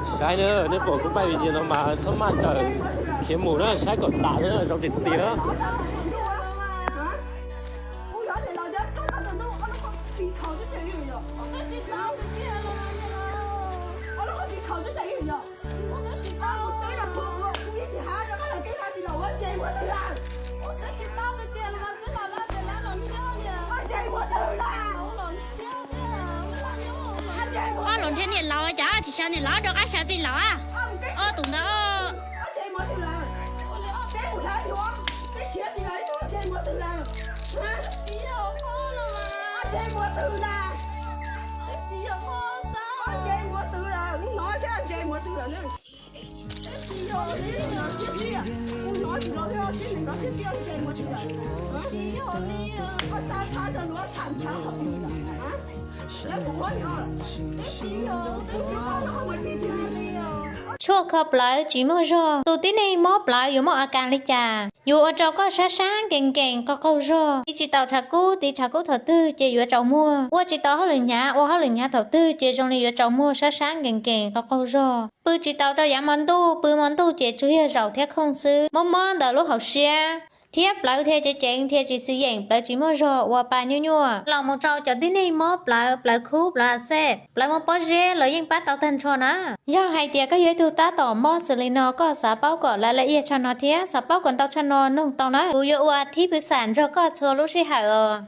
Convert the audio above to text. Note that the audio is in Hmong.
Saib na, nej pom kuv pab video no mas txhob maj tawm khiav mus na, saib kom tas na, zoo tiag tiag na. Ob, los nrhiav niam laus cas tsis xav niam laus rov qab xav txij laus a. Ob, tus ntawd. Tshuaj kho plawv tsis muaj zog, tus tib neeg mob plawv yuav muaj a kas li cas? Yuav ua rau koj sab sab nkees nkees qaug qaug zog, tiv tsis tau tshav kub, tiv tshav kub thaum twg ces yuav tsaus muag, ua tsis tau hauj lwm hnyav, ua hauj lwm hnyav thaum twg ces zoo li yuav tsaus muag sab sab nkees nkees qaug qaug zog, pw tsis tau rau yav hmo ntuj, pw hmo ntuj ces tsuas yog zaum thiab khooj xwb, mob mob ntawm lub hauv siab, thiab plawv dhia ceev ceev dhia tsis xis yeem, plawv tsis muaj zog, ua pa nyuaj nyuaj. Los mus rau cov tib neeg mob plawv, plawv khub, plawv a xej, plawv muaj pob zeb los yeej pab tau tag nrho na. Yog hais tias koj yog ib tug tab tom mob xws li no, koj xav paub kom lawv la iaj tshaj no thiab xav paub kom ntau tshaj no, noog tau na, kuv yuav ua thib pw xam nrog koj txhua lub sij hawm os.